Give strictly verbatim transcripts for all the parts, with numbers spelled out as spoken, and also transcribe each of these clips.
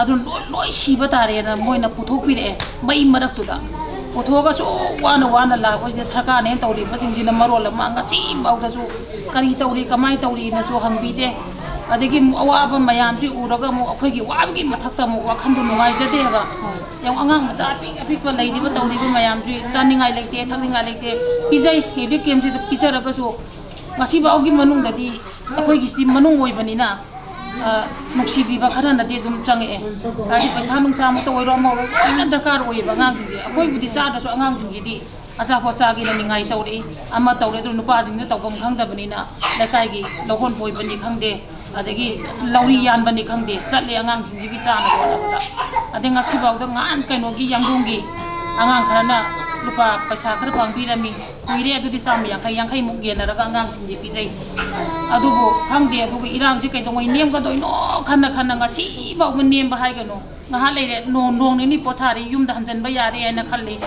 ꯑꯗꯨ ꯂꯣꯏ ꯂꯣꯏ ꯁꯤꯕ ꯇꯥꯔꯦꯅ ꯃꯣꯏꯅ ꯄꯨꯊꯣꯛꯄꯤꯔꯛꯑꯦ ꯃꯩ ꯃꯔꯛꯇꯨꯗ꯫ ꯄꯨꯊꯣꯛꯑꯒꯁꯨ ꯋꯥꯅ ꯋꯥꯅ ꯂꯥꯛꯄꯁꯤꯗ ꯁꯔꯀꯥꯔꯅꯦꯅ ꯇꯧꯔꯤꯕꯁꯤꯡꯁꯤꯅ ꯃꯔꯣꯜ ꯑꯃ ꯉꯁꯤꯐꯥꯎꯗꯁꯨ ꯀꯔꯤ ꯇꯧꯔꯤ, ꯀꯃꯥꯏꯅ ꯇꯧꯔꯤꯅꯁꯨ ꯍꯪꯕꯤꯗꯦ꯫ ꯑꯗꯒꯤ ꯑꯃꯨꯛ ꯑꯋꯥꯕ ꯃꯌꯥꯝꯁꯤ ꯎꯔꯒ ꯑꯃꯨꯛ ꯑꯩꯈꯣꯏꯒꯤ ꯋꯥꯕꯒꯤ ꯃꯊꯛꯇ ꯑꯃꯨꯛ ꯋꯥꯈꯟꯗꯣ ꯅꯨꯡꯉꯥꯏꯖꯗꯦꯕ꯫ ꯌꯦꯡꯉꯨ, ꯑꯉꯥꯡ ꯃꯆꯥ ꯑꯄꯤꯛ ꯑꯄꯤꯛꯄ ꯂꯩꯔꯤꯕ ꯇꯧꯔꯤꯕ ꯃꯌꯥꯝꯁꯤ ꯆꯥꯅꯤꯡꯉꯥꯏ ꯂꯩꯇꯦ, ꯊꯛꯅꯤꯡꯉꯥꯏ ꯂꯩꯇꯦ, ꯄꯤꯖꯩ, ꯔꯤꯂꯤꯐ ꯀꯦꯝꯁꯤꯗ ꯄꯤꯖꯔꯒꯁꯨ ꯉꯁꯤꯐꯥꯎꯒꯤ ꯃꯅꯨꯡꯗꯗꯤ ꯑꯩꯈꯣꯏꯒꯤꯁꯤꯗꯤ ꯃꯅꯨꯡ ꯑꯣꯏꯕꯅꯤꯅ, ꯑ, ꯅꯨꯡꯁꯤꯕꯤꯕ ꯈꯔꯅꯗꯤ ꯑꯗꯨꯝ ꯆꯪꯉꯛꯑꯦ꯫ ꯍꯥꯏꯗꯤ ꯄꯩꯁꯥ ꯅꯨꯡꯁꯥꯃꯛꯇ ꯑꯣꯏꯔꯣ, ꯑꯃ ꯑꯣꯏꯔꯣ, ꯂꯣꯏꯅ ꯗꯔꯀꯥꯔ ꯑꯣꯏꯌꯦꯕ ꯑꯉꯥꯡꯁꯤꯡꯁꯦ꯫ ꯑꯩꯈꯣꯏꯕꯨꯗꯤ ꯆꯥꯗ꯭ꯔꯁꯨ ꯑꯉꯥꯡꯁꯤꯡꯁꯤꯗꯤ ꯑꯆꯥꯄꯣꯠ ꯆꯥꯒꯦꯅ ꯅꯤꯡꯉꯥꯏ ꯇꯧꯔꯛꯏ, ꯑꯃ ꯇꯧꯔꯦ꯫ ꯑꯗꯨ ꯅꯨꯄꯥꯁꯤꯡꯗꯨ ꯇꯧꯐꯝ ꯈꯪꯗꯕꯅꯤꯅ ꯂꯩꯀꯥꯏꯒꯤ ꯂꯧꯍꯣꯟ ꯐꯣꯏꯕꯅꯤ ꯈꯪꯗꯦ, ꯑꯗꯒꯤ ꯂꯧꯔꯤ ꯌꯥꯟꯕꯅꯤ ꯈꯪꯗꯦ, ꯆꯠꯂꯦ ꯑꯉꯥꯡꯁꯤꯡꯁꯤꯒꯤ ꯆꯥꯅ ꯈꯣꯠꯅꯕꯗ꯫ ꯑꯗꯩ ꯉꯁꯤꯐꯥꯎꯗ ꯉꯍꯥꯟ ꯀꯩꯅꯣꯒꯤ ꯌꯥꯡꯒꯣꯡꯒꯤ ꯑꯉꯥꯡ ꯈꯔꯅ ꯂꯨꯄꯥ ꯄꯩꯁꯥ ꯈꯔ ꯄꯥꯡꯕꯤꯔꯝꯃꯤ꯫ ꯀꯨꯏꯔꯦ ꯑꯗꯨꯗꯤ ꯆꯥꯝꯃ ꯌꯥꯡꯈꯩ, ꯌꯥꯡꯈꯩꯃꯨꯛ ꯌꯦꯟꯅꯔꯒ ꯑꯉꯥꯡꯁꯤꯡꯁꯦ ꯄꯤꯖꯩ꯫ ꯑꯗꯨꯕꯨ ꯈꯪꯗꯦ, ꯑꯗꯨꯒ ꯏꯔꯥꯡꯁꯤ ꯀꯩꯗꯧꯉꯩ ꯅꯦꯝꯒꯗꯣꯏꯅꯣ ꯈꯟꯅ ꯈꯟꯅ ꯉꯁꯤꯐꯥꯎꯕ ꯅꯦꯝꯕ ꯍꯥꯏꯒꯅꯨ꯫ ꯉꯥꯏꯍꯥꯛ ꯂꯩꯔꯦ, ꯅꯣꯡ, ꯅꯣꯡ ꯅꯤꯅꯤ ꯄꯣꯊꯥꯔꯦ, ꯌꯨꯝꯗ ꯍꯟꯖꯟꯕ ꯌꯥꯔꯦ ꯍꯥꯏꯅ ꯈꯜꯂꯤ꯫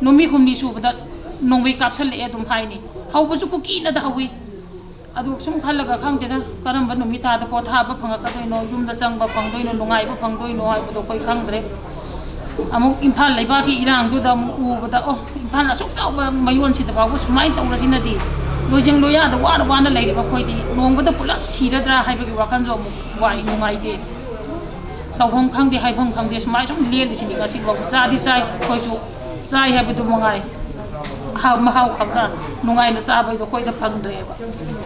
ꯅꯨꯃꯤꯠ ꯍꯨꯝꯅꯤ ꯁꯨꯕꯗ ꯅꯣꯡꯃꯩ ꯀꯥꯞꯁꯜꯂꯛꯑꯦ ꯑꯗꯨꯝ ꯍꯥꯏꯅꯤ꯫ ꯍꯧꯕꯁꯨ ꯀꯨꯀꯤꯅꯗ ꯍꯧꯏ꯫ ꯑꯗꯨ ꯁꯨꯝ ꯈꯜꯂꯒ ꯈꯪꯗꯦꯗ, ꯀꯔꯝꯕ ꯅꯨꯃꯤꯠ ꯇꯥꯗ ꯄꯣꯊꯥꯕ ꯐꯪꯉꯛꯀꯗꯣꯏꯅꯣ, ꯌꯨꯝꯗ ꯆꯪꯕ ꯐꯪꯗꯣꯏꯅꯣ, ꯅꯨꯡꯉꯥꯏꯕ ꯐꯪꯗꯣꯏꯅꯣ ꯍꯥꯏꯕꯗꯣ ꯑꯩꯈꯣꯏ ꯈꯪꯗ꯭ꯔꯦ꯫ ꯑꯃꯨꯛ ꯏꯝꯐꯥꯜ ꯂꯩꯕꯥꯛꯀꯤ ꯏꯔꯥꯡꯗꯨꯗ ꯑꯃꯨꯛ ꯎꯕꯗ, ꯑꯣ, ꯏꯝꯐꯥꯜ ꯑꯁꯨꯛ ꯆꯥꯎꯕ ꯃꯌꯣꯟꯁꯤꯗ ꯐꯥꯎꯕ ꯁꯨꯃꯥꯏꯅ ꯇꯧꯔꯁꯤꯅꯗꯤ, ꯂꯣꯏꯖꯤꯡ ꯂꯣꯏꯌꯥꯗ ꯋꯥꯅ ꯋꯥꯅ ꯂꯩꯔꯤꯕ ꯑꯩꯈꯣꯏꯗꯤ ꯅꯣꯡꯃꯗ ꯄꯨꯂꯞ ꯁꯤꯔꯗ꯭ꯔꯥ ꯍꯥꯏꯕꯒꯤ ꯋꯥꯈꯜꯁꯨ ꯑꯃꯨꯛ ꯋꯥꯏ, ꯅꯨꯡꯉꯥꯏꯇꯦ꯫ ꯇꯧꯐꯝ ꯈꯪꯗꯦ, ꯍꯥꯏꯐꯝ ꯈꯪꯗꯦ, ꯁꯨꯃꯥꯏꯅ ꯁꯨꯝ ꯂꯦꯜꯂꯤꯁꯤꯅꯤ꯫ ꯉꯁꯤꯐꯥꯎ ꯆꯥꯗꯤ ꯆꯥꯏ, ꯑꯩꯈꯣꯏꯁꯨ ꯆꯥꯏ ꯍꯥꯏꯕꯗꯨ ꯃꯉꯥꯏ꯫ ꯃꯍꯥꯎ, ꯃꯍꯥꯎ ꯈꯪꯅ ꯅꯨꯡꯉꯥꯏꯅ ꯆꯥꯕꯩꯗꯣ ꯑꯩꯈꯣꯏꯗ ꯐꯪꯗ꯭ꯔꯦꯕ꯫